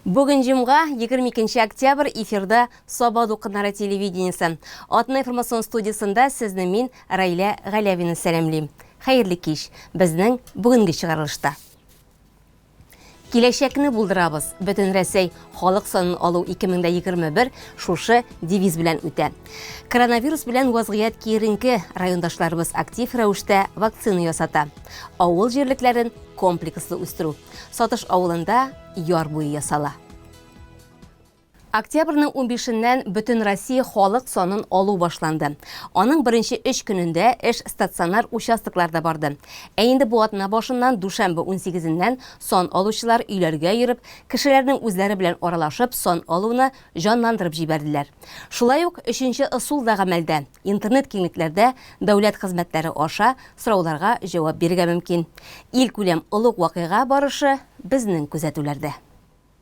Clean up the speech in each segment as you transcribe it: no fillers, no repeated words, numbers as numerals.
Бүген җомга, 22 октябрь, эфирда Саба дулкыннары телевидениесе. Атна информацион студиясендә сезне мин, Раилә Галәвина сәламлим. Хәерле кич. Безнең бүгенге чыгарылышта. Киләчәкне булдырабыз. Бөтен Рәсәй халык санын алу 2021 шушы девиз белән үтә. Коронавирус белән вазгыять киеренке, райондашларыбыз актив рәвештә вакцина ясата. Авыл җирлекләрен комплекслы үстерү. Сатыш авылында яр буе ясала. Октябрьнең унбишеннән Бөтенроссия халык санын алу башланды. Аның беренче өч көнендә эш стационар участокларда барды. Ә инде бу атна башыннан дүшәмбе унсигезеннән сан алучылар өйләргә йөреп, кешеләрнең үзләре белән аралашып сан алуны җанландырып җибәрделәр. Шулай ук өченче ысул да гамәлдә, интернет киңлекләрдә дәүләт хезмәтләре аша сорауларга җавап бирергә мөмкин. Илкүләм олуг вакыйга барышы безнең күзәтүләрдә.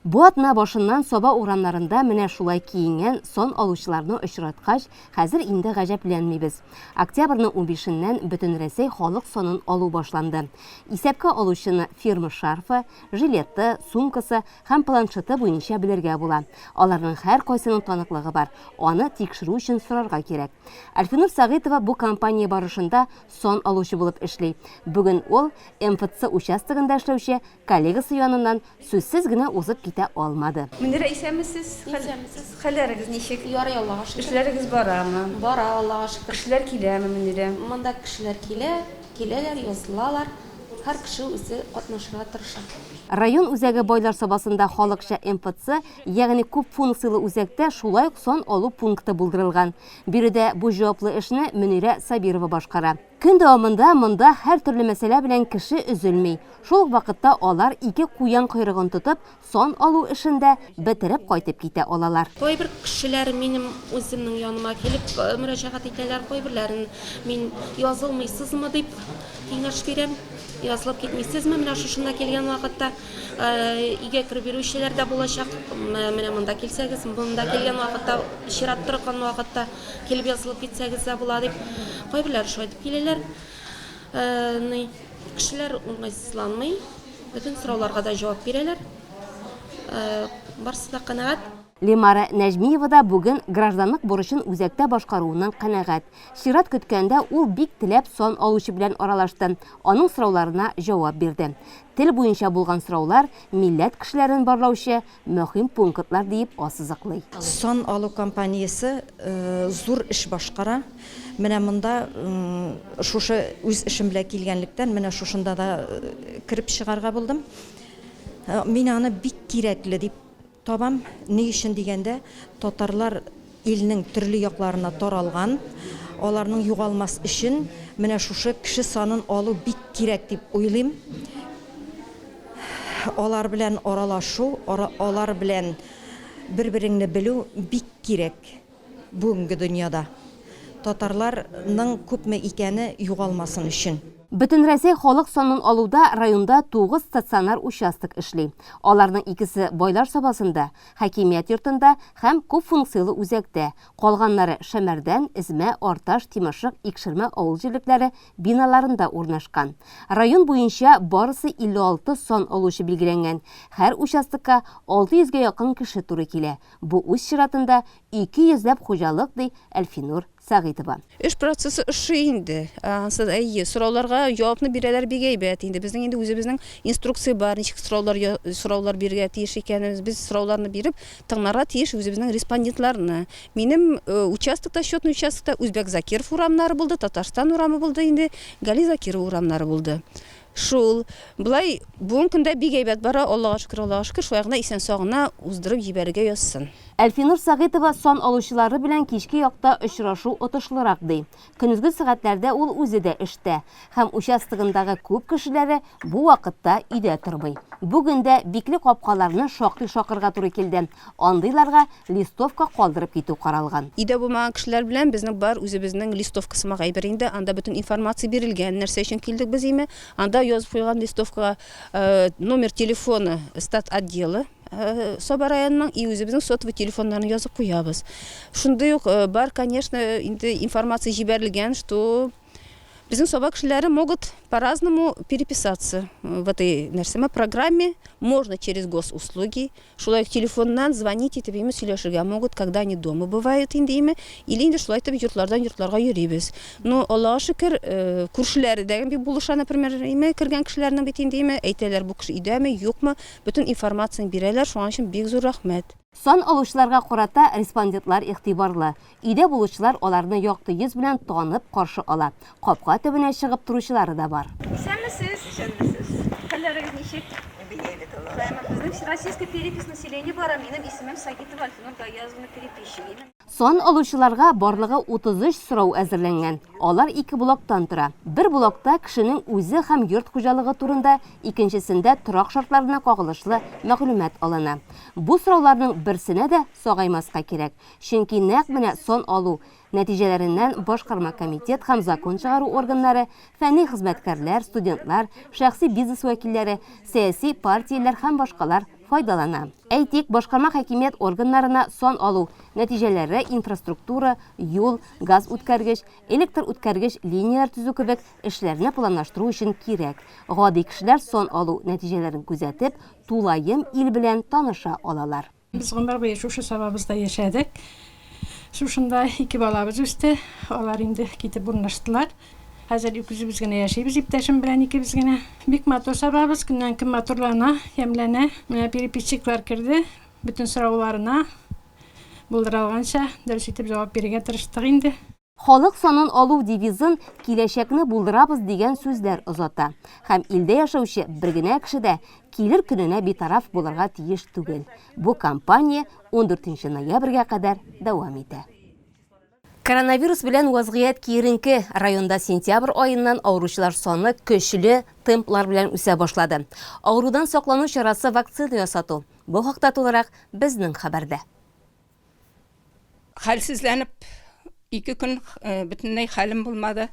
Бу атна башыннан Саба урамнарында менә шулай киенгән сан алучыларны очраткач, хәзер инде гаҗәпләнмибез. Октябрьнең унбишеннән Бөтенрәсәй халык санын алу башланды. Исәпкә алучыны фирма шарфы, жилеты, сумкасы һәм планшеты буенча белергә була. Аларның һәркайсының таныклыгы бар, аны тикшерү өчен сорарга кирәк. Әлфинур Сәгыйтова бу кампания барышында сан алучы булып эшли. Бүген ул МФЦ участогында эшләүче коллегасы яныннан сүзсез генә узып китә алмады. Мөнирә, исәнмесез? Исәнмесез. Хәлләрегез ничек? Ярый, Аллага шөкер. Эшләрегез барамы? Бара, Аллага шөкер. Кешеләр киләме, Мөнирә? Монда кешеләр килә, киләләр, язылалар. Һәр кеше үзе катнашырга тырыша. Район үзәге Байлар Сабасында халыкча МФЦ, ягъни күп функцияле үзәктә шулай ук сан алу пункты булдырылган. Биредә бу җаваплы эшне Мөнирә Сабирова башкара. Көн дәвамында монда һәртөрле мәсьәлә белән кеше өзелми. Шул ук вакытта алар ике куян койрыгын тотып, сан алу эшен дә бетереп кайтып китә алалар. Кайбер кешеләр минем үземнең яныма килеп мөрәҗәгать итәләр, кайберләрен мин язылмыйсызмы дип киңәш бирәм. Язылып китмисезме, менә шушында килгән вакытта өйгә кереп йөрүчеләр дә булачак. Менә монда килсәгез, монда килгән вакытта, чират торган вакытта Килеп язылып китсәгез дә була дип. Кайберләре шулай дип киләләр. Ни, кешеләр уңайсызланмый, бөтен сорауларга да җавап бирәләр. Барысы да канәгать. Лемара Нәҗмиева да бүген гражданлык бурычын үзәктә башкаруыннан канәгать. Чират көткәндә ул бик теләп сан алучы белән аралашты, аның сорауларына җавап бирде. Тел буенча булган сораулар милләт кешеләрен барлаучы мөһим пунктлар диеп ассызыклый. Сан алу компаниясе зур эш башкара. Менә монда шушы үз эшем белән килгәнлектән, менә шушында да кереп чыгарга булдым. Мин аны бик кирәкле дип табам. Ни өчен дигәндә, татарлар илнең төрле якларына таралган, аларның югалмас өчен менә шушы кеше санын алу бик кирәк дип уйлыйм. Алар белән аралашу, алар белән бер-береңне белү бик кирәк бүгенге дөньяда. Татарларның күпме икәне югалмасын өчен. Бөтенрәсәй халык санын алуда районда тугыз стационар участок эшли. Аларның икесе Байлар Сабасында, хакимият йортында һәм күпфункцияле үзәктә, калганнары Шәмәрдән, Эзмә, Арташ, Тимершык, Икшермә авыл җирлекләре биналарында урнашкан. Район буенча барысы 56 сан алучы билгеләнгән, һәр участокка 600 гә якын кеше туры килә, бу үз чиратында 200 ләп хуҗалык, ди Әлфинур Сәгыйтова. Эш процессы ошый инде. Ансы, әйе, сорауларга җавапны бирәләр бик әйбәт инде. Безнең инде үзебезнең инструкция бар, ничек сораулар сораулар бирергә тиеш икәнебез. Без сорауларны биреп, тыңларга тиеш үзебезнең респондентларны. Минем участокта, счетный участокта Үзбәк Закиров урамнары булды, Татарстан урамы булды инде, Гали Закиров урамнары булды. Шул. Болай бүгенге көндә бик әйбәт бара, Аллага шөкер, Аллага шөкер, шулай гына исән-сау гына уздырып җибәрергә язсын. Әлфинур Сәгыйтова сан алучылары белән кичке якта очрашу отышлырак, ди. Көндезге сәгатьләрдә ул үзе дә эштә. Һәм участогындагы күп кешеләре бу вакытта өйдә тормый. Бүген дә бикле капкаларны шактый шакырга туры килде. Андыйларга листовка калдырып китү каралган. Өйдә булмаган кешеләр белән безнең бар үзебезнең листовка сымак әйбер инде, анда бөтен информация бирелгән, нәрсә өчен килдек без име, анда язып куелган листовкага номер телефона стат отдела Саба районының и үзебезнең сотовый телефоннарны язып куябыз. Шундый ук бар, конечно, инде информация җибәрелгән, что. Безнең Саба кешеләре могут по-разному переписаться в этой нәрсәмә программе, можно через госуслуги, шулай ук телефоннан звонить итеп име сөйләшергә могут, когда они дома бывают инде име, или инде шулай итеп йортлардан йортларга йөрибез. Ну, Аллага шөкер, күршеләре дә бик булыша, например, име, кергән кешеләрнең бит инде име, әйтәләр, бу кеше өйдәме, юкмы, бөтен информацияне бирәләр, шуңа өчен бик зур рәхмәт. Сан алучыларга карата респондентлар игътибарлы. Өйдә булучылар аларны якты йөз белән танып каршы ала. Капка төбенә чыгып торучылары да бар. Исәнмесез! Исәнмесез! Хәлләрегез ничек? Бик әйбәт, Аллага шөкер. Безнең Всероссийская перепись населения бара. Минем исемем Сагитова Альфинур Гаязовна, переписчик. Сан алучыларга барлыгы 33 сорау әзерләнгән. Алар ике блоктан тора. Бер блокта кешенең үзе һәм йорт хуҗалыгы турында, икенчесендә торак шартларына кагылышлы мәгълүмат алына. Бу сорауларның берсенә дә сагаймаска кирәк. Чөнки нәкъ менә сан алу нәтиҗәләреннән башкарма комитет һәм закон чыгару органнары, фәнни хезмәткәрләр, студентлар, шәхси бизнес вәкилләре, сәяси партияләр һәм башкалар файдалана. Әйтик, башкарма хакимият органнарына сан алу нәтиҗәләре инфраструктура, юл, газ үткәргеч, электр үткәргеч линияләр төзү кебек эшләрне планлаштыру өчен кирәк. Гади кешеләр сан алу нәтиҗәләрен күзәтеп, тулаем ил белән таныша алалар. Без гомер буе шушы Сабабызда яшәдек. Шушында ике балабыз үсте. Алар инде китеп урнаштылар. Хәзер үзебез генә яшибез, иптәшем белән икебез генә. Бик матур Сабабыз, көннән-көн матурлана, ямьләнә. Менә переписчиклар керде, бөтен сорауларына булдыра алганча дөрес итеп җавап бирергә тырыштык инде. Халык санын алу девизын Киләчәкне булдырабыз дигән сүзләр озата. Һәм илдә яшәүче бер генә кеше дә килер көненә битараф булырга тиеш түгел. Бу кампания ундүртенче ноябрьгә кадәр дәвам итә. Коронавирус белән вазгыять киеренке. Районда сентябрь аеннан авыручылар саны көчле темплар белән үсә башлады. Авырудан саклану чарасы вакцина ясату. Бу хакта тулырак безнең хәбәрдә. Хәлсезләнеп, ике көн бөтенләй хәлем булмады.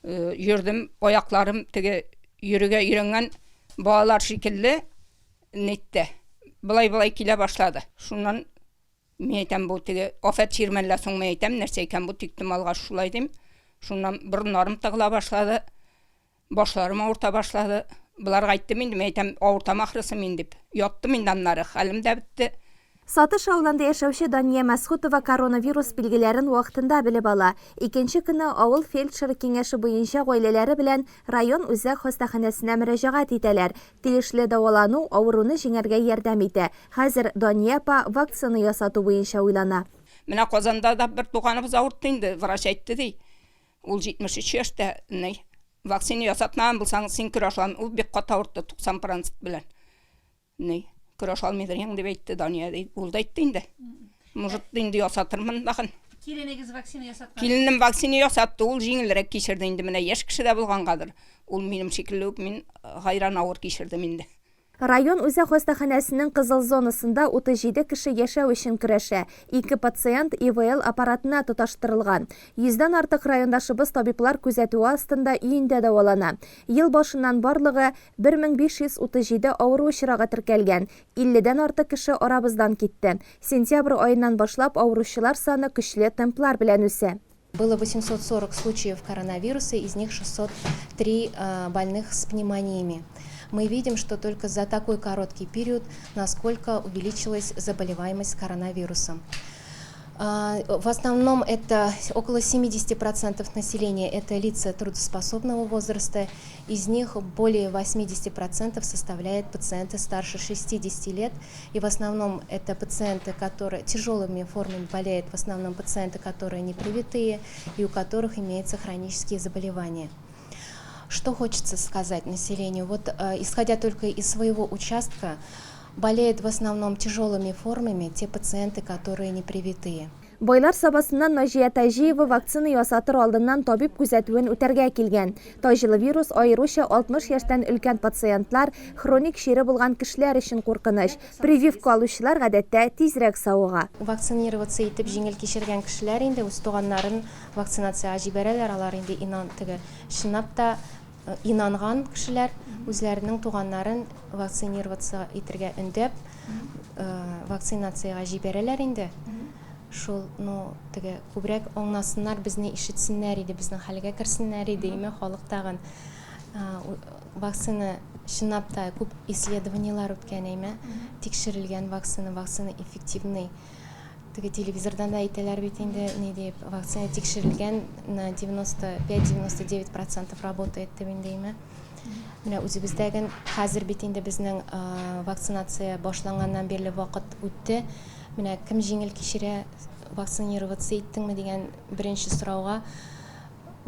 Йөрдем, аякларым теге йөрергә өйрәнгән балалар шикелле нитте. Былай-былай килә башлады. Шуннан мин әйтәм, бу теге афәт чирме әллә соң, мин әйтәм, нәрсә икән бу, тиктомалга шулай дим. Шуннан борыннарым тыгыла башлады. Башларым авырта башлады. Боларга әйттем инде, мин әйтәм, авыртам ахрысы мин дип. Яттым инде аннары, хәлем дә бетте. Сатыш авылында яшәүче Дания Мәсхүтова коронавирус билгеләрен вакытында белеп ала. Икенче көнне авыл фельдшеры киңәше буенча гаиләләре белән район үзәк хастаханәсенә мөрәҗәгать итәләр. Тиешле дәвалану авыруны җиңәргә ярдәм итә. Хәзер Дания апа вакцина ясату буенча уйлана. Менә Казанда да бер туганыбыз авыртты инде, врач әйтте, ди. Ул 73 яшьтә, ни, вакцина ясатмаган булсаң, син көрәш ал, ул бик каты авыртты, 90 процент белән. Ни, көрәш алмыйдыр ең дип әйтте Дания, ди. Ул да әйтте инде. Может, инде ясатырмын тагын. Киленегез вакцина ясаткан? Киленем вакцина ясатты, ул җиңелрәк кичерде инде, менә яшь кеше дә булгангадыр. Ул минем шикелле үк, мин гайран авыр кичердем инде. Район үзәк хастаханәсенең кызыл зонасында 37 кеше яшәү өчен көрәшә, ике пациент ИВЛ аппаратына тоташтырылган. Йөздән артык райондашыбыз табиблар күзәтүе астында өендә дәвалана. Ел башыннан барлыгы 1537 авыру очрагы теркәлгән, илледән артык кеше арабыздан китте. Сентябрь аеннан башлап авыручылар саны көчле темплар белән үсә. Было 840 случаев коронавируса, из них 603 больных с пневмониями. Мы видим, что только за такой короткий период, насколько увеличилась заболеваемость коронавирусом. В основном это около 70% населения, это лица трудоспособного возраста, из них более 80% составляют пациенты старше 60 лет, и в основном это пациенты, которые тяжелыми формами болеют, в основном пациенты, которые не привитые и у которых имеются хронические заболевания. Что хочется сказать населению? Исходя только из своего участка, болеют в основном тяжелыми формами те пациенты, которые не привитые. Байлар Сабасыннан Наҗия Таҗиева вакцина ясатыр алдыннан табиб күзәтүен үтәргә килгән. Таҗлы вирус аеруча 60 яшьтән өлкән пациентлар, хроник чире булган кешеләр өчен куркыныч. Прививка алучылар гадәттә тизрәк савыга. Вакцинироваться итеп җиңел кичергән кешеләр инде үз туганнарын вакцинациягә җибәрәләр, алар инде инан теге чынлап та инанган кешеләр үзләренең туганнарын вакцинироваться итергә өндәп, вакцинациягә җибәрәләр инде. Шул, ну, теге, күбрәк аңласыннар, безне ишетсеннәр иде, безнең хәлгә керсеннәр иде, име, халык тагын. Вакцина чынлап та күп исследованиелар үткән, әйме, тикшерелгән вакцина, вакцина эффективный. Теге телевизордан да әйтәләр бит инде, ни дип, вакцина тикшерелгән на 95-99 процентов работает дип инде, әйме. Менә үзебездәген хәзер бит инде безнең вакцинация башланганнан бирле вакыт үтте. Менә кем җиңел кичерә, вакцинироваться иттеңме дигән беренче сорауга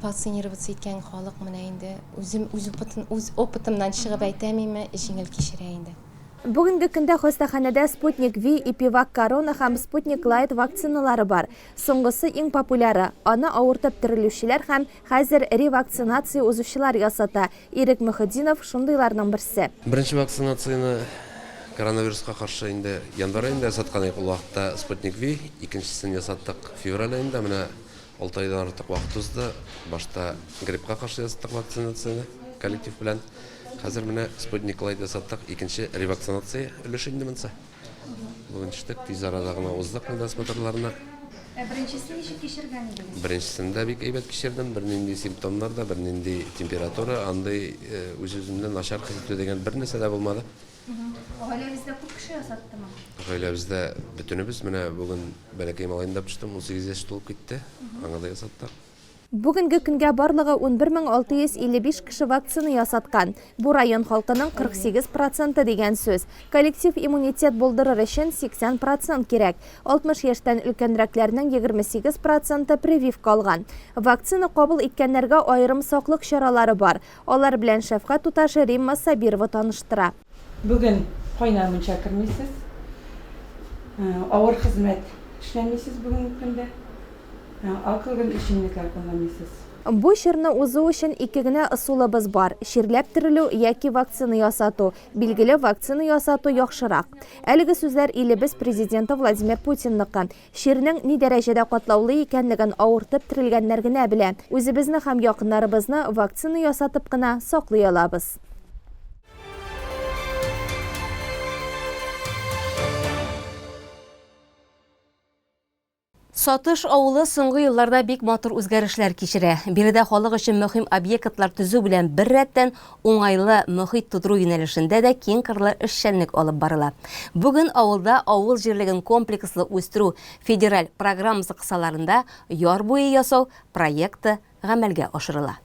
вакцинироваться иткән халык менә инде үзем үз опытын, үз опытымнан чыгып әйтәм име, җиңел кичерә инде. Бүгенге көндә хастаханәдә Спутник Ви, Эпивак Корона һәм Спутник Лайт вакциналары бар. Соңгысы иң популяры. Аны авыртып терелүчеләр һәм хәзер ревакцинация узучылар ясата. Ирек Мөхетдинов шундыйларның берсе. Беренче вакцинацияне коронавируска каршы инде январь аенда ясаткан идек, ул вакытта Спутник Ви, икенчесен ясаттык февраль аенда, менә алты айдан артык вакыт узды. Башта гриппка каршы ясаттык вакцинацияне коллектив белән. Хәзер менә Спутник Лайт ясаттык, икенче ревакцинация өлеше инде монысы. Бүген төштек, тиз арада гына уздык медосмотрларны. Ә беренчесен ничек кичергән идегез? Беренчесен дә бик әйбәт кичердем, бернинди симптомнар да, бернинди температура, андый үз-үземне начар хис итү дигән бернәрсә дә булмады. Гаиләгездә күп кеше ясаттымы? Гаиләбездә бөтенебез, менә бүген бәләкәй малаем да төштем, 18 яшь тулып китте, аңа да ясаттык. Бүгенге көнгә барлыгы 11655 кеше вакцина ясаткан. Бу район халкының 48 проценты дигән сүз. Коллектив иммунитет булдырыр өчен 80 процент кирәк. 60 яшьтән өлкәнрәкләрнең 28 проценты прививка алган. Вакцина кабул иткәннәргә аерым саклык чаралары бар. Алар белән шәфкать туташы Римма Сабирова таныштыра. Бүген кайнар мунча кермисез. Авыр хезмәт эшләмисез бүгенге көндә. Алкоголь эчемлекләр кулланмыйсыз. Бу чорны узу өчен ике генә ысулыбыз бар, чирләп терелү яки вакцина ясату. Билгеле, вакцина ясату яхшырак. Әлеге сүзләр илебез Президенты Владимир Путинныкы. Чирнең ни дәрәҗәдә катлаулы икәнлеген авыртып терелгәннәр генә белә. Үзебезне һәм якыннарыбызны вакцина ясатып кына саклый алабыз. Сатыш авылы соңгы елларда бик матур үзгәрешләр кичерә. Биредә халык өчен мөһим объектлар төзү белән беррәттән уңайлы мохит тудыру юнәлешендә дә киң кырлы эшчәнлек алып барыла. Бүген авылда авыл җирлеген комплекслы үстерү федераль программасы кысаларында яр буе ясау проекты гамәлгә ашырыла.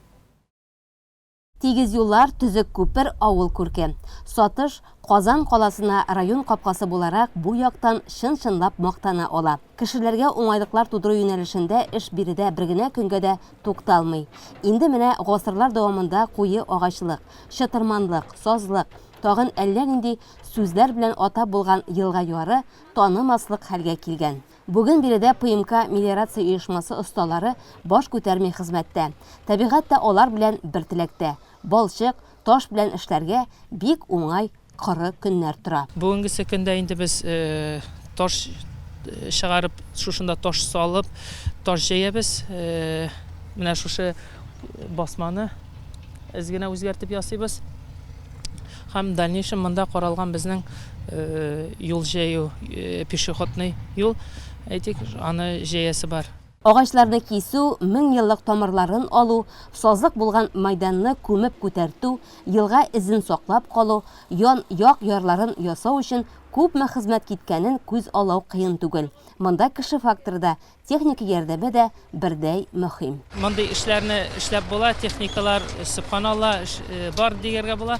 Тигез юллар, төзек күпер, авыл күрке. Сатыш, Казан каласына район капкасы буларак, бу яктан чын-чынлап мактана ала. Кешеләргә уңайлыклар тудыру юнәлешендә эш биредә бер генә көнгә дә тукталмый. Инде менә гасырлар дәвамында куе агачлык, чытырманлык, сазлык, тагын әллә нинди сүзләр белән атап булган елга яры танымаслык хәлгә килгән. Бүген биредә ПМК мелиорация оешмасы осталары баш күтәрми хезмәттә. Табигать тә алар белән бер теләктә. Балчык, таш белән эшләргә бик уңай коры көннәр тора. Бүгенгесе көндә инде без таш чыгарып, шушында таш салып, таш җәябез. Менә шушы басманы әз генә үзгәртеп ясыйбыз. Һәм дальнейшем монда каралган безнең юл җәю, пешеходный юл, әйтик, аны җәясе бар. Агачларны кисү, меңьеллык тамырларын алу, сазлык булган мәйданны күмеп күтәртү, елга эзен саклап калу, ян як ярларын ясау өчен күпме хезмәт киткәнен күз аллау кыен түгел. Монда кеше факторы да, Техника ярдәме дә бердәй мөһим. Мондый эшләрне эшләп була, техникалар, сөбханалла, бар дияргә була.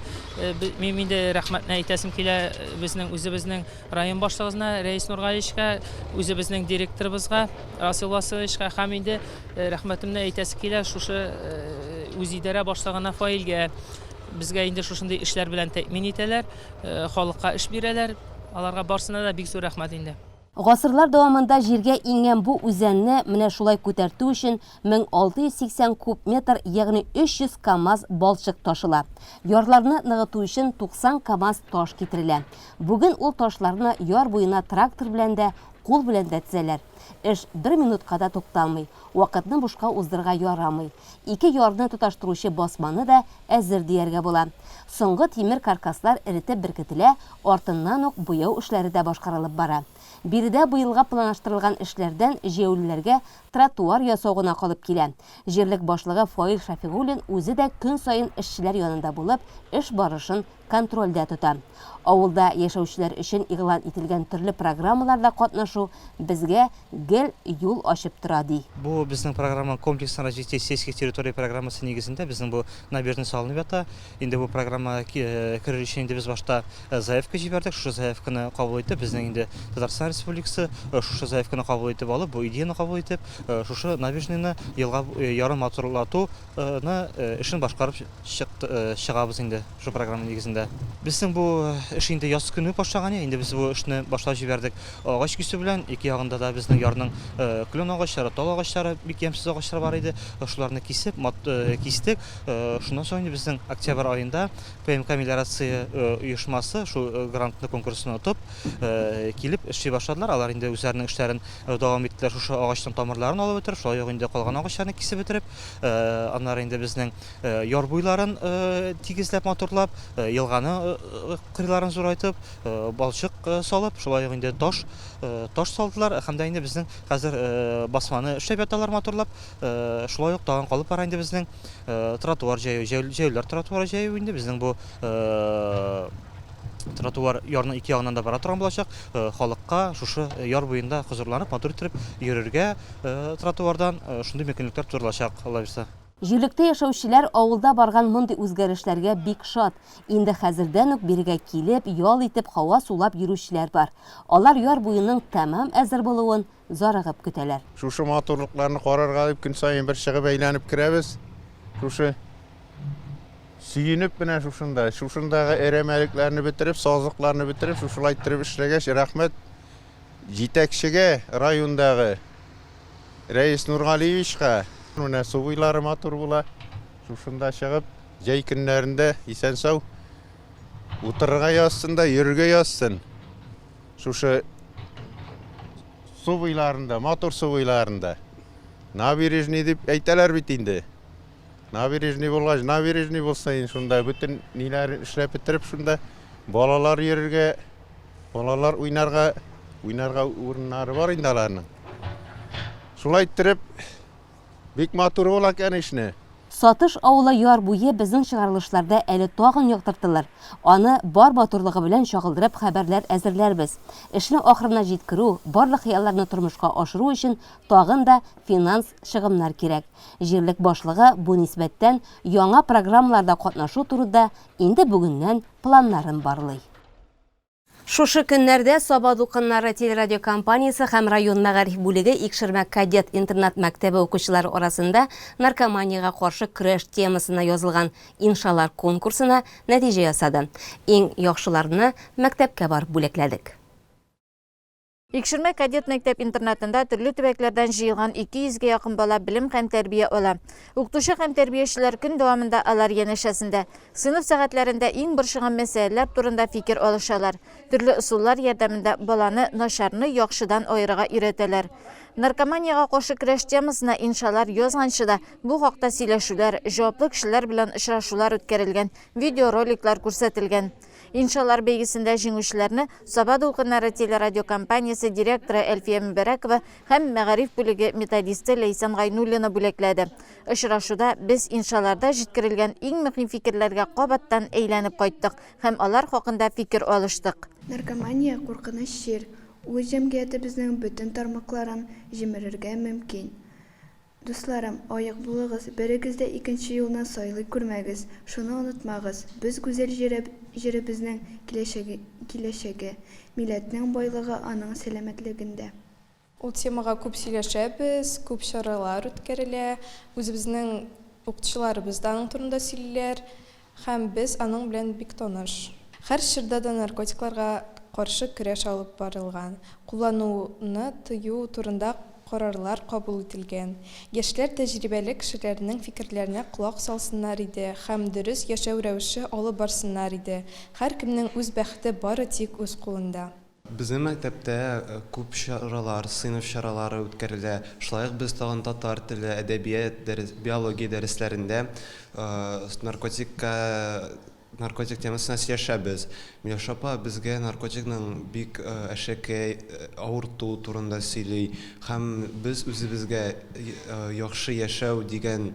Мин инде рәхмәтне әйтәсем килә безнең үзебезнең район башлыгыбызна Рәис Нургалиевичка, үзебезнең директорыбызга Расил Василовичка һәм инде рәхмәтемне әйтәсе килә шушы үзидарә башлыгына Фаилгә. Безгә инде шушындый эшләр белән тәэмин итәләр, халыкка эш бирәләр. Аларга барсына да бик зур рәхмәт инде. Гасырлар дәвамында җиргә иңгән бу үзәнне менә шулай күтәртү өчен 1680 куб метр, ягъни 300 КАМАЗ балчык ташыла. Ярларны ныгыту өчен 90 КАМАЗ таш китерелә. Бүген ул ташларны яр буена трактор белән дә, кул белән дә тезәләр. Эш бер минутка да тукталмый, вакытны бушка уздырырга ярамый. Ике ярны тоташтыручы басманы да әзер дияргә була. Соңгы тимер каркаслар эретеп беркетелә, артыннан ук буяу эшләре дә башкарылып бара. Биредә быелга планлаштырылган эшләрдән җәяүлеләргә тротуар ясау гына калып килә. Җирлек башлыгы Фаил Шәфигуллин үзе дә көн саен эшчеләр янында булып, эш барышын контрольдә тота. Авылда яшәүчеләр өчен игълан ителгән төрле программаларда катнашу безгә гел юл ачып тора, ди. Бу безнең программа Комплексное развитие сельских территорий программасы нигезендә безнең бу набережный салынып ята. Инде бу программага керер өчен инде без башта заявка җибәрдек. Шушы заявканы кабул итеп, безнең инде Татарстан Республикасы шушы заявканы кабул итеп алып, бу идеяне кабул итеп, шушы набережныйны елга ярын матурлату ны эшен башкарып чыкты, чыгабыз инде шул программа нигезендә. Безнең бу эш инде яз көне үк башланган иде. Инде без бу эшне башлап җибәрдек агач кисү белән. Ике ягында да безнең ярның клен агачлары, тал агачлары, бик ямьсез агачлар бар иде. Шуларны кисеп, кистек. Шуннан соң инде безнең октябрь аенда ПМК Мелиорация оешмасы шул грантны конкурсын отып, килеп эшли башладылар. Алар инде үзләренең эшләрен дәвам иттеләр. Шушы агачның тамырларын алып бетереп, шулай ук инде калган агачларны кисеп бетереп, аннары инде безнең яр буйларын тигезләп, матурлап, елганы кырыйларын зурайтып, балчык салып, шулай ук инде таш таш салдылар. Һәм дә инде безнең хәзер басманы эшләп яталар матурлап. Шулай ук тагын калып бара инде безнең тротуар җәю, җәяүлеләр тротуары җәю инде безнең бу тротуар ярның ике ягыннан да бара торган булачак. Халыкка шушы яр буенда хозурланып, матур иттереп йөрергә тротуардан шундый мөмкинлекләр тудырылачак, Алла бирса. Җирлектә яшәүчеләр авылда барган мондый үзгәрешләргә бик шат. Инде хәзердән үк бирегә килеп, ял итеп, һава сулап йөрүчеләр бар. Алар яр буеның тәмам әзер булуын зарыгып көтәләр. Шушы матурлыкларны карарга дип көн саен бер чыгып әйләнеп керәбез. Шушы сөенеп менә шушында, шушындагы әрәмәлекләрне бетереп, сазлыкларны бетереп, шушылай иттереп эшләгәч, рәхмәт җитәкчегә, райондагы Рәис Нургалиевичка. Менә су буйлары матур була. Шушында чыгып, җәй көннәрендә исән-сау утырырга язсын да, йөрергә язсын. Шушы су буйларында, матур су буйларында. Набережный дип әйтәләр бит инде. Набережный булгач, набережный булса инде шунда бөтен ниләрен эшләп бетереп шунда балалар йөрергә, балалар уйнарга, уйнарга урыннары бар инде аларның. Шулай иттереп, бик матур була конечно. Сатыш авылы яр буе безнең чыгарылышларда әле тагын яктыртылыр. Аны бар матурлыгы белән чагылдырып хәбәрләр әзерләрбез. Эшне ахырына җиткерү, барлык хыялларны тормышка ашыру өчен тагын да финанс чыгымнар кирәк. Җирлек башлыгы бу нисбәттән яңа программаларда катнашу турыда инде бүгеннән планнарын барлый. Шушы көннәрдә Саба дулкыннары телерадиокомпаниясе һәм район мәгариф бүлеге Икшермә кадет интернат-мәктәбе укучылары арасында наркоманиягә каршы көрәш темасына язылган иншалар конкурсына нәтиҗә ясады. Иң яхшыларны мәктәпкә барып бүләкләдек. Икшермә кадет мәктәп-интернатында төрле төбәкләрдән җыелган 200 гә якын бала белем һәм тәрбия ала. Укытучы һәм тәрбиячеләр көн дәвамында алар янәшәсендә. Сыйныф сәгатьләрендә иң борчыган мәсьәләләр турында фикер алышалар. Төрле ысуллар ярдәмендә баланы начарны яхшыдан аерырга өйрәтәләр. Наркоманиягә каршы көрәш темасына иншалар язганчы да бу хакта сөйләшүләр, җаваплы кешеләр белән очрашулар үткәрелгән, видеороликлар күрсәтелгән. Иншалар бәйгесендә җиңүчеләрне Саба дулкыннары телерадиокомпаниясе директоры Әлфия Мөбәрәкова һәм мәгариф бүлеге методисты Ләйсән Гайнуллина бүләкләде. Очрашуда без иншаларда җиткерелгән иң мөһим фикерләргә кабаттан әйләнеп кайттык һәм алар хакында фикер алыштык. Наркомания, куркыныч чир, ул җәмгыятебезнең бөтен тармакларын җимерергә мөмкин. Дусларым, аек булыгыз, берегез дә икенче юлны сайлый күрмәгез. Шуны онытмагыз, без гүзәл җиребезнең киләчәге, киләчәге. Милләтнең байлыгы аның сәламәтлегендә. Ул темага күп сөйләшәбез, күп чаралар үткәрелә. Үзебезнең укытучыларыбыз да аның турында сөйлиләр. Һәм без аның белән бик таныш. Һәр чорда да наркотикларга каршы көрәш алып барылган, куллануны тыю турында карарлар кабул ителгән. Яшьләр тәҗрибәле кешеләрнең фикерләренә колак салсыннар иде һәм дөрес яшәү рәвеше алып барсыннар иде. Һәркемнең үз бәхете бары тик үз кулында. Безнең мәктәптә күп чаралар, сыйныф чаралары үткәрелә. Шулай ук без тагын татар теле, әдәбият, дәрес, биология дәресләрендә наркотикка Наркотик темасына сөйләшәбез. Миләүшә апа безгә наркотикның бик әшәке авырту турында сөйли һәм без үзебезгә яхшы яшәү дигән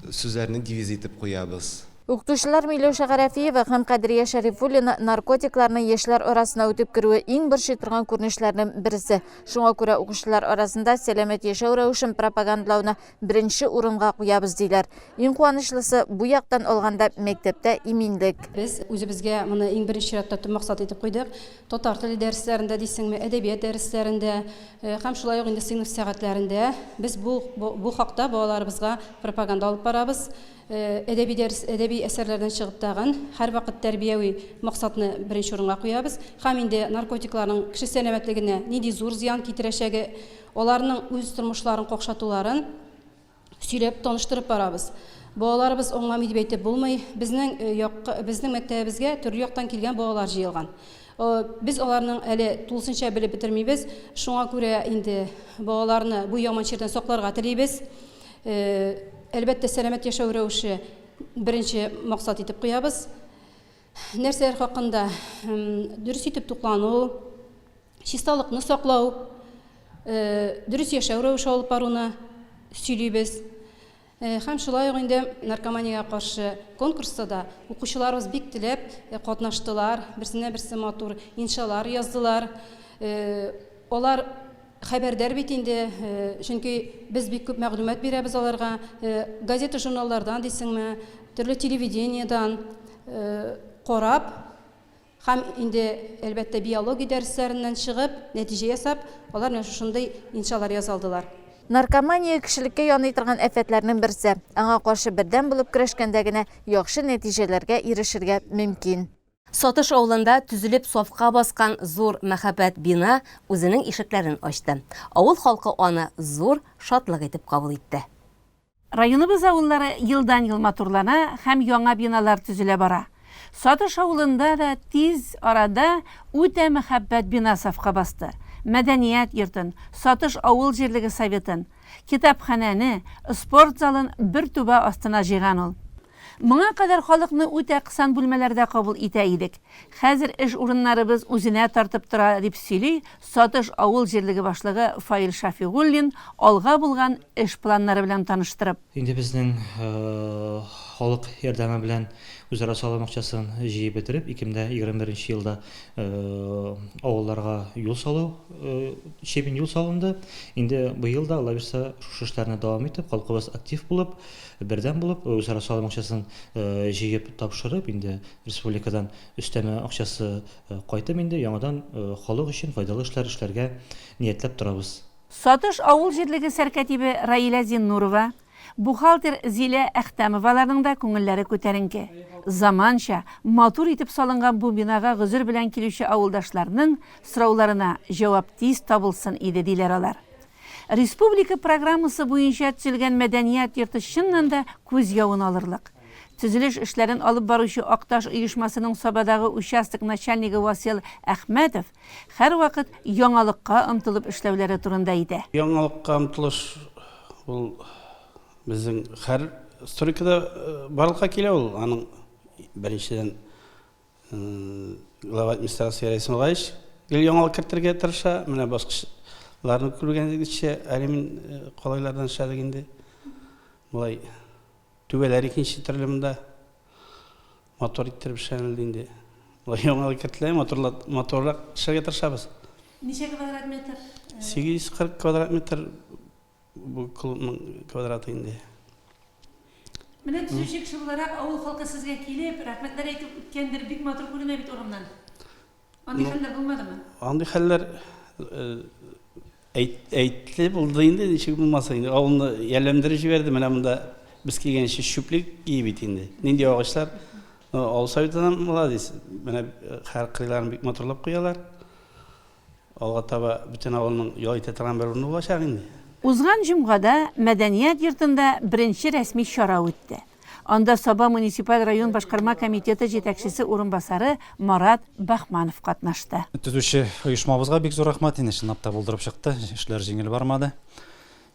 сүзләрне девиз итеп куябыз. Укытучылар Миләүшә Гарәфиева һәм Кадрия Шәрифуллина наркотикларның яшьләр арасына үтеп керүе иң борчый торган күренешләрнең берсе. Шуңа күрә укучылар арасында сәламәт яшәү рәвешен пропагандалауны беренче урынга куябыз, диләр. Иң куанычлысы, бу яктан алганда, мәктәптә иминлек. Без үзебезгә моны иң беренче чиратта төп максат итеп куйдык. Татар теле дәресләрендә дисеңме, әдәбият дәресләрендә һәм шулай ук инде сыйныф сәгатьләрендә без бу бу хакта балаларыбызга пропаганда алып барабыз. Әдәби дәрес, әдәби әсәрләрдән чыгып тагын һәрвакыт тәрбияви максатны беренче урынга куябыз. Һәм инде наркотикларның кеше сәламәтлегенә нинди зур зыян китерәчәге Аларның үз тормышларын какшатуларын сөйләп, таныштырып барабыз. Балаларыбыз аңламый дип әйтеп булмый. Безнең якка, безнең мәктәбебезгә төрле яктан килгән балалар җыелган. Без аларның әле тулысынча белеп бетермибез. Шуңа күрә инде балаларны бу яман чирдән сакларга телибез. Әлбәттә, сәламәт яшәү рәвеше беренче максат итеп куябыз. Нәрсәләр хакында? Дөрес итеп туклану, чисталыкны саклау, дөрес яшәү рәвеше алып баруны сөйлибез. Һәм шулай ук инде наркоманиягә каршы конкурста да укучыларыбыз бик теләп катнаштылар, берсеннән-берсе матур иншалар яздылар. Алар хәбәрдар бит инде, чөнки без бик күп мәгълүмат бирәбез аларга, газета-журналлардан дисеңме, төрле телевидениедан карап, Һәм инде, әлбәттә, биология дәресләреннән чыгып, нәтиҗә ясап, алар менә шушындый иншалар яза алдылар. Наркомания, кешелеккә яный торган афәтләрнең берсе. Аңа каршы бердәм булып көрәшкәндә генә яхшы нәтиҗәләргә ирешергә мөмкин. Сатыш авылында төзелеп сафка баскан зур мәһабәт бина үзенең ишекләрен ачты. Авыл халкы аны зур шатлык итеп кабул итте. Районыбыз авыллары елдан-ел матурлана һәм яңа биналар төзелә бара. Сатыш авылында да тиз арада үтә мәһабәт бина сафка басты. Мәдәният йортын, Сатыш авыл җирлеге советын, китапханәне, спорт залын бер түбә астына җыйган ул. Моңа кадәр халыкны үтә кысан бүлмәләрдә кабул итә идек. Хәзер эш урыннарыбыз үзенә тартып тора, дип сөйли Сатыш авыл җирлеге башлыгы Фаил Шафигуллин алга булган эш планнары белән таныштырып. Инде безнең халык ярдәме белән үзара салым акчасын җыеп бетереп, 2021 нче елда авылларга юл салу, щебень юл салынды. Инде быел да, Алла бирса, шушы эшләрне дәвам итеп, халкыбыз актив булып, Бердәм булып, үзара салым акчасын җыеп тапшырып, инде республикадан өстәмә акчасы кайтып, инде яңадан халык өчен файдалы эшләр эшләргә ниятләп торабыз. Сатыш авыл җирлеге сәркәтибе Раилә Зиннурова, бухгалтер Зилә Әхтәмоваларның да күңелләре күтәренке. Заманча, матур итеп салынган бу бинага гозер белән килүче авылдашларның сорауларына җавап тиз табылсын иде, диләр алар. Республика программасы буенча төзелгән мәдәният йорты чыннан да күз явын алырлык. Төзелеш эшләрен алып баручы Акташ оешмасының Сабадагы участок начальнигы Васил Әхмәтов һәрвакыт яңалыкка омтылып эшләүләре турында әйтә. Яңалыкка омтылыш ул безнең һәр стройкада барлыкка килә ул. Аның беренчедән Глава администрации Рәис Нургалиевич гел яңалык кертергә тырыша. Менә баскычларны күргәнегезчә, алюмин калайлардан эшләдек инде. Болай түбәләр икенче төрле монда. Матур иттереп эшләнелде инде. Болай яңалык кертелә, матуррак эшләргә тырышабыз. Ничә квадрат метр? 840 квадрат метр Бу клубның квадраты инде. Менә төзүче кеше буларак, авыл халкы сезгә килеп, рәхмәтләр әйтеп үткәндер, бик матур күренә бит урамнан. Андый хәлләр булмадымы? Андый хәлләр әйтте булды инде, ничек булмасын инде. Авылны яләмдереп җибәрде. Менә монда без килгәнче чүплек ие бит инде. Нинди агачлар. Авыл советыннан молодец. Менә һәр кырыйларын бик матурлап куялар. Алга таба бөтен авылның ял итә торган бер урыны булачак инде. Узган җомгада Мәдәният йортында беренче рәсми чара үтте. Анда Саба муниципаль район башкарма комитеты җитәкчесе урынбасары Марат Бахманов катнашты. Төзүче оешмабызга бик зур рәхмәт, инде чынлап та булдырып чыкты, эшләр җиңел бармады.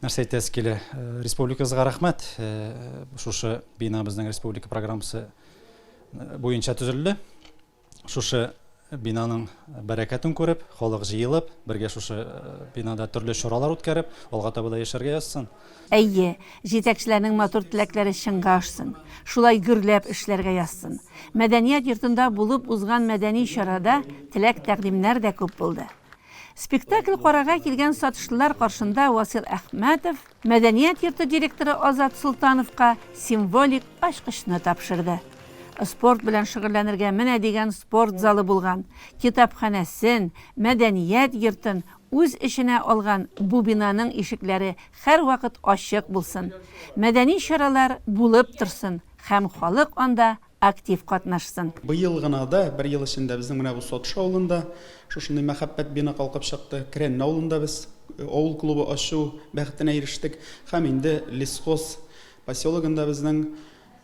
Нәрсә әйтәсе килә, республикабызга рәхмәт, шушы бина безнең республика программасы. буенча төзелде. Шушы бинаның бәрәкәтен күреп, халык җыелып, бергә шушы бинада төрле чаралар үткәреп, алга таба да яшәргә язсын. Әйе, җитәкчеләрнең матур теләкләре чынга ашсын, шулай гөрләп эшләргә язсын. Мәдәният йортында булып узган мәдәни чарада теләк-тәкъдимнәр дә күп булды. Спектакль карарга килгән сатышлылар каршында Васил Әхмәтов Мәдәният йорты директоры Азат Солтановка символик ачкычны тапшырды. Спорт белән шөгыльләнергә менә дигән спорт залы булган, китапханәсен, мәдәният йортын үз эченә алган бу бинаның ишекләре һәрвакыт ачык булсын, мәдәни чаралар булып торсын һәм халык анда актив катнашсын. Быел гына да, бер ел эчендә безнең менә бу Сатыш авылында шушындый мәхәббәт бина калкып чыкты. Керәнне авылында без авыл клубы ачу бәхетенә ирештек. Һәм инде Лесхоз поселогында безнең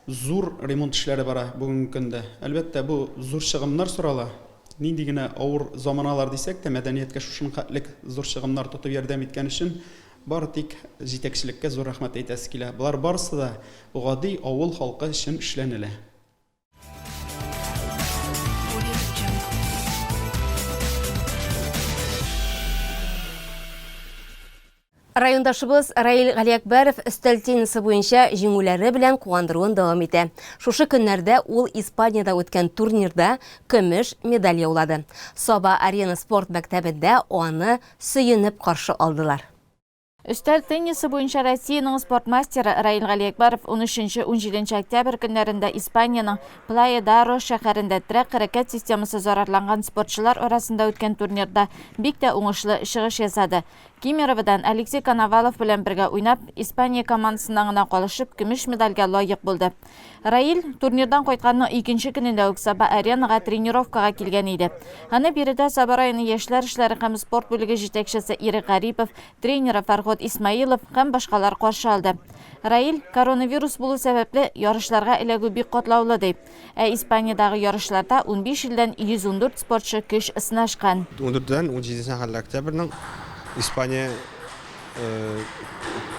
зур ремонт эшләре бара бүгенге көндә. Әлбәттә, бу зур чыгымнар сорала. Нинди генә авыр заманалар дисәк тә, мәдәнияткә шушының хәтлек зур чыгымнар тотып ярдәм иткән өчен бары тик җитәкчелеккә зур рәхмәт әйтәсе килә. Болар барысы да гади авыл халкы өчен эшләнелә. Райондашыбыз Раил Галиәкбәров өстәл теннисы буенча җиңүләре белән куандыруын дәвам итә. Шушы көннәрдә ул Испаниядә үткән турнирда көмеш медаль яулады. Саба Арена спорт мәктәбендә аны сөенеп каршы алдылар. Өстәл теннисы буенча Россиянең спорт мастеры Раил Галиәкбәров 13-17 октябрь көннәрендә Испаниянең Плая-д'Аро шәһәрендә терәк-хәрәкәт системасы зарарланган спортчылар арасында үткән турнирда бик тә уңышлы чыгыш ясады. Кемероводан Алексей Коновалов белән бергә уйнап, Испания командасыннан гына калышып, көмеш медальгә лаек булды. Раил турнирдан кайтканның икенче көнендә үк Саба-Аренага тренировкага килгән иде. Аны биредә Саба районы яшьләр эшләре һәм спорт бүлеге җитәкчесе Ирек Гарипов, тренеры Фәрход Исмаилов һәм башкалар каршы алды. Раил, коронавирус булу сәбәпле, ярышларга эләгү бик катлаулы, ди. Ә Испаниядагы ярышларда 15 илдән 114 спортчы көч сынашкан. Ундүртедән унҗидесенә хәтле октябрьнең Испания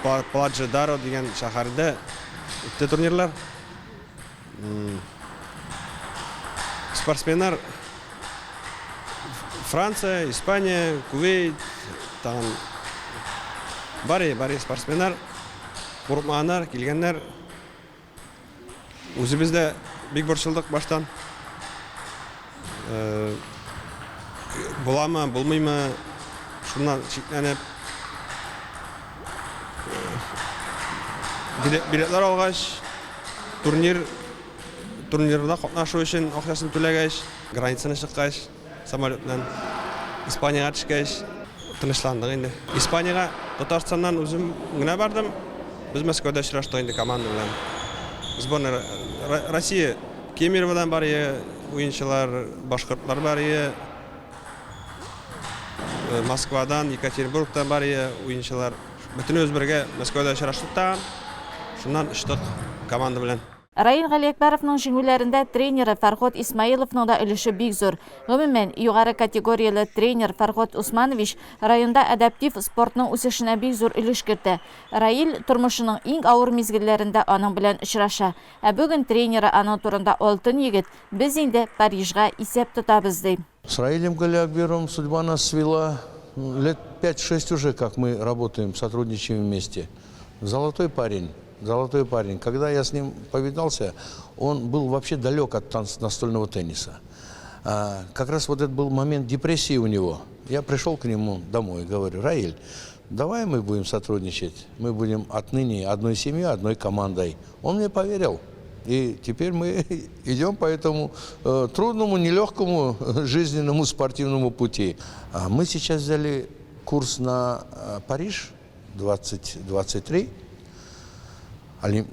Пладжа-Даро дигән шәһәрдә үтте турнирлар. Спортсменнар Франция, Испания, Кувейт, тагын бар, бар спортсменнар курыкмаганнар, килгәннәр. Үзебез дә бик борчылдык баштан. Буламы, булмыймы, шуннан шикләнеп. Билетлар алгач, турнир турнирда катнашу өчен акчасын түләгәч, границаны чыккач, Самолет белән Испаниягә төшкәч, тынычландык инде. Испаниягә Татарстаннан үзем генә бардым. Без Мәскәүдә очраштык инде команда белән. Сборная Россия Кемероводан бар ие уенчылар, башкортлар бар ие. Москвадан, Екатеринбургтан бар ие уенчылар. Бөтенебез бергә Мәскәүдә очраштык та, шуннан очтык команда белән. Раил Галиәкбәровның җиңүләрендә тренеры Фәрход Исмаиловның да өлеше бик зур. Гомумән, югары категорияле тренер Фәрход Усманович районда адаптив спортның үсешенә бик зур өлеш кертә. Раил тормышының иң авыр мизгелләрендә аның белән очраша. Ә бүген тренеры аның турында Алтын егет, без инде Парижга исәп тотабыз, ди. С Раилем Галиакберовым судьба нас свела лет 5-6 уже, как мы работаем, сотрудничаем вместе. Золотой парень, золотой парень. Когда я с ним повидался, он был вообще далек от настольного тенниса. А, как раз вот этот был момент депрессии у него. Я пришел к нему домой и говорю, Раиль, давай мы будем сотрудничать, мы будем отныне одной семьей, одной командой. Он мне поверил. И теперь мы идем по этому э, трудному, нелегкому жизненному спортивному пути. А мы сейчас взяли курс на э, Париж 2023,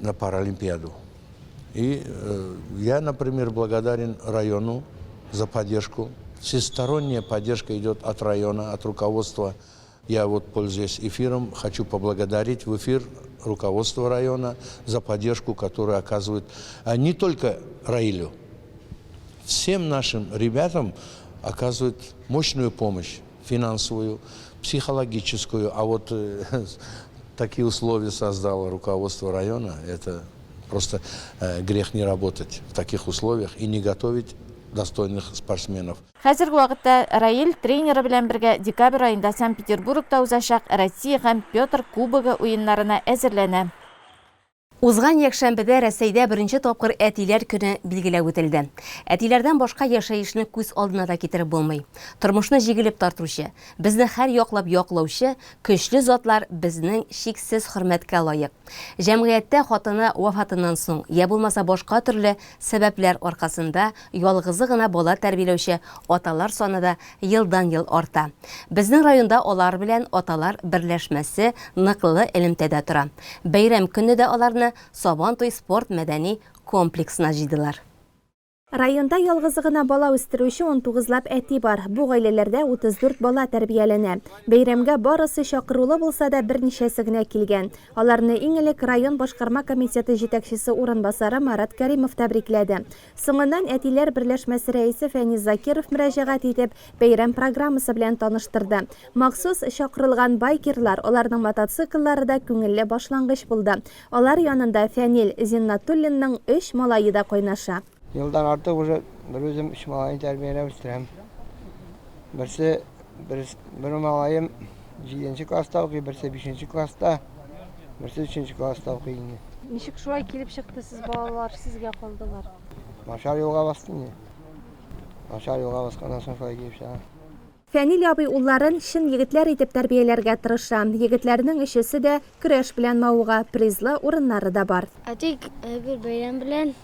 на Паралимпиаду. И э, я, например, благодарен району за поддержку. Всесторонняя поддержка идет от района, от руководства. Я вот, пользуясь эфиром, хочу поблагодарить в эфир руководство района за поддержку, которую оказывают а не только Раилю, всем нашим ребятам оказывают мощную помощь финансовую, психологическую. А вот э, такие условия создало руководство района, это Просто грех не работать в таких условиях и не готовить достойных спортсменов. Хәзерге вакытта Раил тренеры белән бергә декабрь аенда Санкт-Петербургта узачак Россия һәм Петр Кубогы уеннарына әзерләнә. Узган якшәмбедә Рәсәйдә беренче тапкыр Әтиләр көне билгеләп үтелде. Әтиләрдән башка яшәешне күз алдына да китереп булмый. Тормышны җигелеп тартучы, безне һәр яклап яклаучы көчле затлар безнең чиксез хөрмәткә лаек. Җәмгыятьтә хатыны вафатыннан соң, йә булмаса башка төрле сәбәпләр аркасында ялгызы гына бала тәрбияләүче аталар саны да елдан-ел арта. Безнең районда алар белән аталар берләшмәсе ныклы элемтәдә тора. Бәйрәм көнне дә аларны Сабантуй спорт-мәдәни комплексына җыйдылар. Районда ялгызы гына бала үстерүче унтугызлап әти бар. Бу гаиләләрдә 34 бала тәрбияләнә. Бәйрәмгә барысы чакырулы булса да, берничәсе генә килгән. Аларны иң элек район башкарма комитеты җитәкчесе урынбасары Марат Кәримов тәбрикләде. Соңыннан әтиләр берләшмәсе рәисе Фәнис Закиров мөрәҗәгать итеп, бәйрәм программасы белән таныштырды. Махсус чакырылган байкерлар, аларның мотоцикллары да күңелле башлангыч булды. Алар янында Фәнил Зиннатуллинның өч малае да кайнаша. Елдан артык уже бер үзем өч малайны тәрбияләп үстерәм. Берсе, бер малаем җиденче класста укый, берсе бишенче класста, берсе өченче класста укый инде. Ничек шулай килеп чыкты, сез балалар сезгә калдылар? Начар юлга бастым инде. Начар юлга басканнан соң шулай килеп чыга. Фәнил абый улларын чын егетләр итеп тәрбияләргә тырыша. Егетләрнең өчесе дә көрәш белән мавыга, призлы урыннары да бар. Әти, бер бәйрәм белән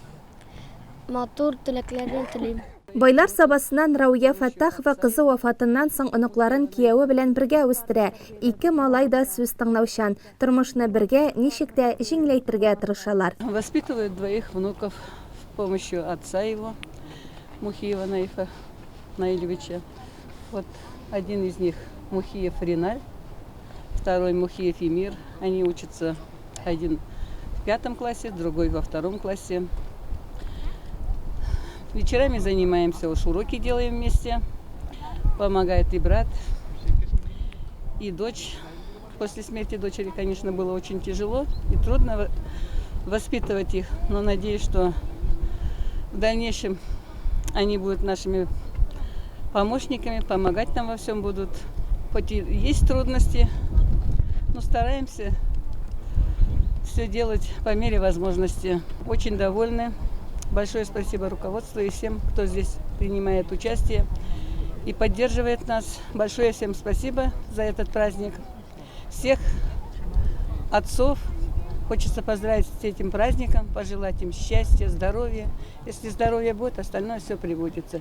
матур теләкләрне телим. Байлар Сабасыннан Рауя Фәттахова кызы вафатыннан соң оныкларын кияве белән бергә үстерә. Ике малай да сүз тыңлаучан. Тормышны бергә ничек тә җиңеләйтергә тырышалар. Воспитывает двоих внуков с помощью отца его, Мухиева Наифа Наилевича. Вот один из них Мухиев Риналь, второй Мухиев Эмир. Они учатся один в пятом классе, другой во втором классе. Вечерами занимаемся, уж уроки делаем вместе. Помогает и брат, и дочь. После смерти дочери, конечно, было очень тяжело и трудно воспитывать их. Но надеюсь, что в дальнейшем они будут нашими помощниками, помогать нам во всем будут. Хоть и есть трудности, но стараемся все делать по мере возможности. Очень довольны. Большое спасибо руководству и всем, кто здесь принимает участие и поддерживает нас. Большое всем спасибо за этот праздник. Всех отцов хочется поздравить с этим праздником, пожелать им счастья, здоровья. Если здоровье будет, остальное все прибудется.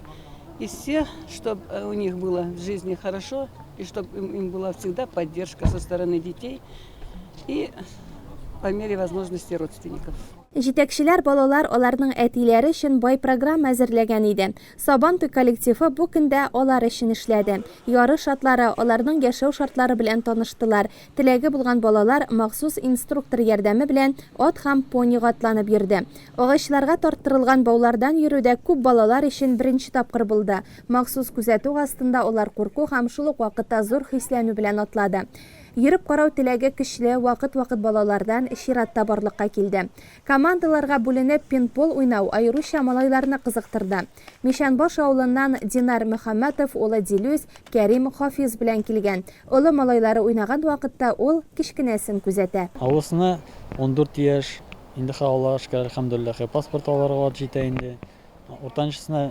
И все, чтобы у них было в жизни хорошо, и чтобы им была всегда поддержка со стороны детей и по мере возможности родственников. Җитәкчеләр балалар, аларның әтиләре өчен бай программа әзерләгән иде. Сабантуй коллективы бу көндә алар өчен эшләде. Ярыш атлары, аларның яшәү шартлары белән таныштылар. Теләге булган балалар махсус инструктор ярдәме белән ат һәм понига атланып йөрде. Агачларга тарттырылган баулардан йөрү дә күп балалар өчен беренче тапкыр булды. Махсус күзәтү астында алар курку һәм шул ук вакытта зур хисләнү белән атлады. Йөреп карау теләге көчле, вакыт-вакыт балалардан чират та барлыкка килде. Командаларга бүленеп пинтбол уйнау аеруча малайларны кызыктырды. Мичәнбаш авылыннан Динар Мөхәммәтов улы Дилүс, Кәрим, Хафиз белән килгән. Олы малайлары уйнаган вакытта ул кечкенәсен күзәтә. Олысына 14 яшь, инде хә Аллага шөкер, әлхәмдүлилләһ, паспорт алырга вакыт җитә инде. Уртанчысына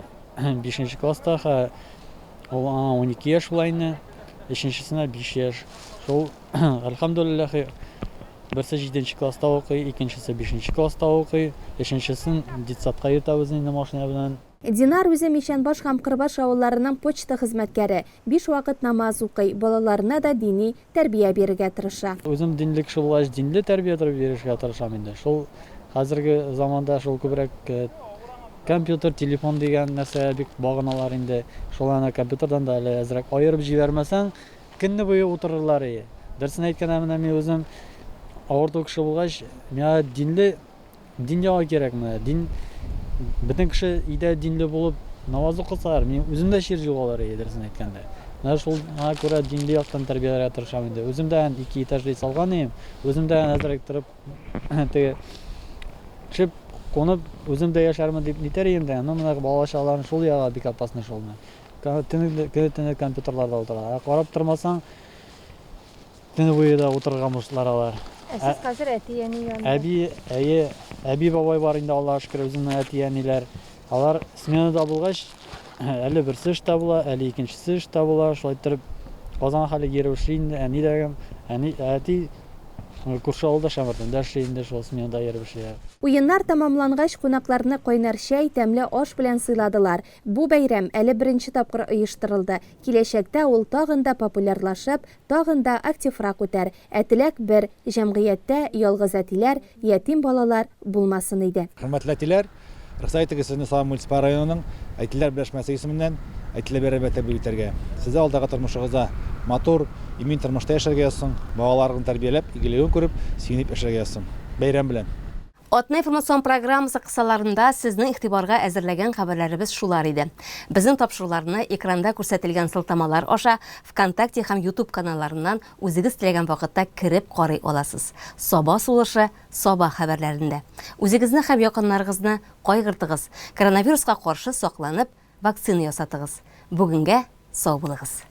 бишенче класста, хә ул аңа 12 яшь була инде. Өченчесенә 5 яшь. Шул, әлхәмдүлилләһ, берсе җиденче класста укый, икенчесе бишенче класста укый, өченчесен детсадка йөртәбез инде машина белән. Динар үзе Мичәнбаш һәм Кырбаш авылларының почта хезмәткәре. Биш вакыт намаз укый, балаларына да дини тәрбия бирергә тырыша. Үзем динле кеше булгач, динле тәрбия бирергә тырышам инде. Шул хәзерге заманда шул күбрәк компьютер, телефон дигән нәрсәгә бик багыналар инде. Шул аны компьютердан да әле әзрәк аерып җибәрмәсәң, көнне буе утырырлар ие. Дөресен әйткәндә, менә мин үзем авырту кеше булгач, миңа динле Дин ягы кирәк менә. Дин бөтен кеше өйдә динле булып намаз укысалар, мин үзем дә чир югалыр иде, дөресен әйткәндә. Менә шул аңа күрә динле яктан тәрбияләргә тырышам инде. Үзем дә ике этажлы салган идем. Үзем дә әзрәк торып теге Төшеп, кунып, үзем дә яшәрмен дип нитәр идем дә, но менә бала чагаларның шул ягы бик опасный шул менә. Көне көне компьютерларда утыра. Ә карап тормасаң, төне буе да утырырга муштлар алар. Ә сез хәзер әти-әни янында? Әби, әйе, әби бабай бар инде, Аллага шөкер, үземнең әти-әниләр. Алар сменада булгач, әле берсе эштә була, әле икенчесе эштә була. Шулай иттереп, Казанга хәле йөреп эшли инде, әни дә, әни, әти күрше авылда Шәмәрдәндә эшли инде, шул сменада йөреп эшли. Уеннар тәмамлангач, кунакларны кайнар чәй, тәмле аш белән сыйладылар. Бу бәйрәм әле беренче тапкыр оештырылды. Киләчәктә ул тагын да популярлашып, тагын да активрак үтәр. Ә теләк бер, җәмгыятьтә ялгыз әтиләр, ятим балалар булмасын иде. Хөрмәтле әтиләр, рөхсәт итегез сезне Саба муниципаль районының Әтиләр берләшмәсе исеменнән Әтиләр бәйрәме белән тәбрик итәргә. Сезгә алдагы тормышыгызда матур, имин тормышта яшәргә язсын, балаларыгызны тәрбияләп, игелеген күреп, сөенеп яшәргә язсын. Бәйрәм белән! Атна информацион программасы кысаларында сезнең игътибарга әзерләгән хәбәрләребез шулар иде. Безнең тапшыруларны экранда күрсәтелгән сылтамалар аша ВКонтакте һәм YouTube каналларыннан үзегез теләгән вакытта кереп карый аласыз. Саба сулышы, Саба хәбәрләрендә. Үзегезне һәм якыннарыгызны кайгыртыгыз, коронавируска каршы сакланып, вакцина ясатыгыз. Бүгенгә сау булыгыз!